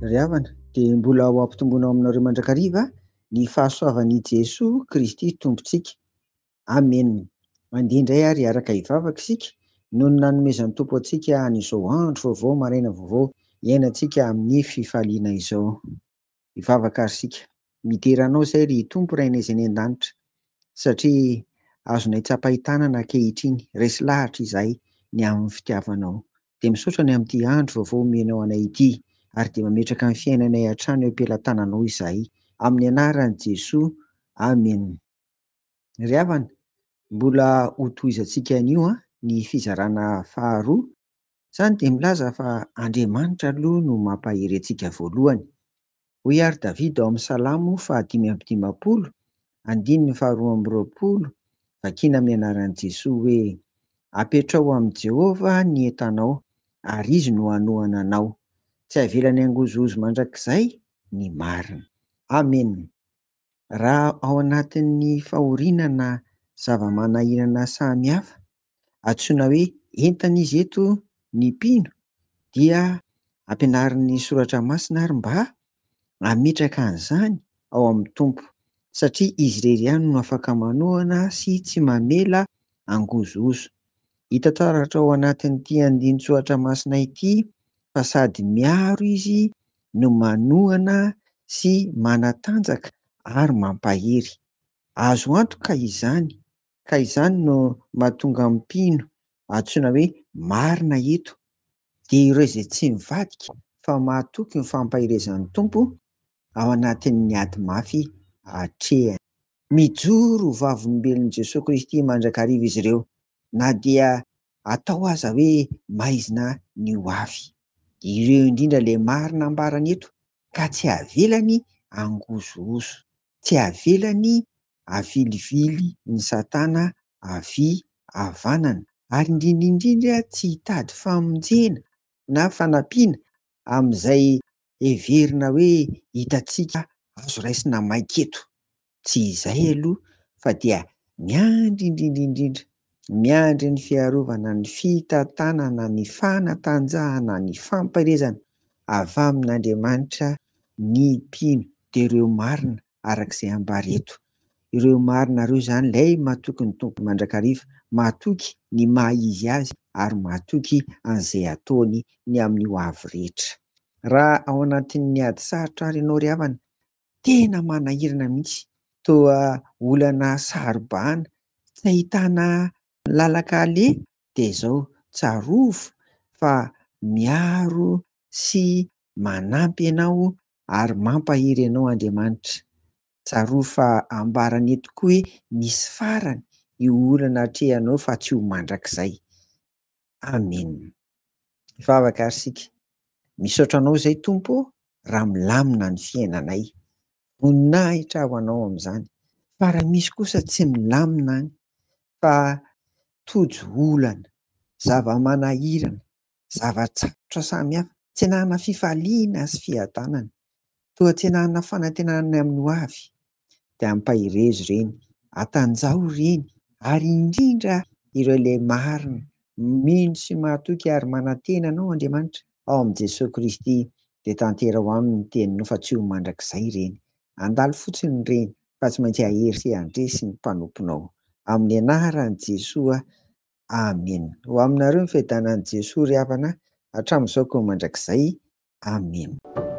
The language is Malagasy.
Ry havana, dia mbola ho ampitomboina ao aminareo mandrakariva ny fahasoavan'i Jesoa Kristy Tompontsika. Amena. Andeha indray ary hiaraka hivavaka isika noho ny nanomezan'ny Tompo antsika an'izao andro vaovao, maraina vaovao iainantsika amin'ny fifaliana izao. Hivavaka ary isika. Midera Anao izay ry Tompo Rainay izay any an-danitra, satria azonay tsapain-tanana ankehitriny, resy lahatra izahay ny amin'ny fitiavanao. Dia misaotra ny amin'ity andro vaovao omenao anay ity, ary dia mametraka ny fiainanay hatrany eo am-pelatananao izahay. Amin'ny anaran'i Jesoa, Amena. Ry havana, mbola hotohizantsika anio ny fizarana faharoa. Izany dia milaza fa Andriamanitra aloha no mampahery antsika voalohany. Hoy àry Davida ao amin'ny Salamo faha-55, andininy faha-22, vakina amin'ny anaran'i Jesoa hoe, Apetraho amin'i Jehovah ny entanao, ary Izy no hanohana anao. Tsy havelany hangozohozo mandrakizay ny marina. Amena. Raha ao anatin'ny fahoriana na zava-manahirana samihafa, antsoina hoe entana izy eto ny mpino, dia ampianarin'ny soratra masina ary mba hametraka an'izany ao amin'ny Tompo, satria Izy irery ihany no afaka manohana sy tsy mamela hangozohozo. Hita taratra ao anatin'ity andinin-tsoratra masina ity fa sady miaro Izy no manohana sy manatanjaka ary mampahery. Azo antoka izany, ka izany no mahatonga ny mpino antsoina hoe marina eto, dia ireo izay tsy mivadika fa mahatoky ny fampaherezan'ny Tompo ao anatin'ny ady mafy atrehany. Mijoro ho vavolombelon'i Jesoa Kristy mandrakariva izy ireo, na dia atao aza hoe maizina ny ho avy. Ireo indrindra ilay marina ambarany eto ka tsy avelany hangozohozo, tsy avelany havilivily ny satana havia havanana, ary indrindra indrindra tsy hitady famonjena na fanampiana amin'izay heverina hoe hitantsika azo raisina maika eto. Tsy izay aloha fa dia miandry indrindra indrindra, miandry ny fiarovana, ny fitantanana, ny fanatanjahana, ny fampaherezana avy amin'Andriamanitra ny mpino, dia ireo marina araka izay ambara eto. Ireo marina ireo izany ilay matoky ny Tompo mandrakariva, matoky ny maha izy azy ary matoky an'izay ataony ny amin'ny ho avy rehetra. Raha ao anatin'ny ady sarotra ary ianao ry havana, tena manahirana mihitsy, toa olana saro-bahana, tsy ahitana lalaka aleha, dia izao, tsarovy fa miaro sy manampy anao ary mampahery anao Andriamanitra. Tsarovy fa ambarany eto koa hoe misy farany io olana atrehanao fa tsy ho mandrakizay. Amen. Hivavaka ary isika. Misaotra anao izay Tompo ô raha milamina ny fiainanay. Voninahitra ho anao amin'izany. Fa raha misy kosa tsy milamina any fa tojo olana, zava-manahirana, zava-tsarotra samihafa, tsy ananana fifaliana sy fiadanana, toa tsy ananana fanantenana ny amin'ny ho avy, dia ampaherezo ireny, atanjaho ireny, ary indrindra ireo ilay marina, mino sy mahatoky ary manantena Anao Andriamanitra, ao amin'i Jesoa Kristy, dia tanteraho aminy ny teninao fa tsy ho mandrakizay ireny. Handalo fotsiny ireny fa tsy maintsy hahery sy handresy ny mpanomponao. Amin'ny anaran'i Jesoa Amena. Ho aminareo ny fiadanan'i Jesoa ry havana hatramin'izao ka ho mandrakizay. Amena.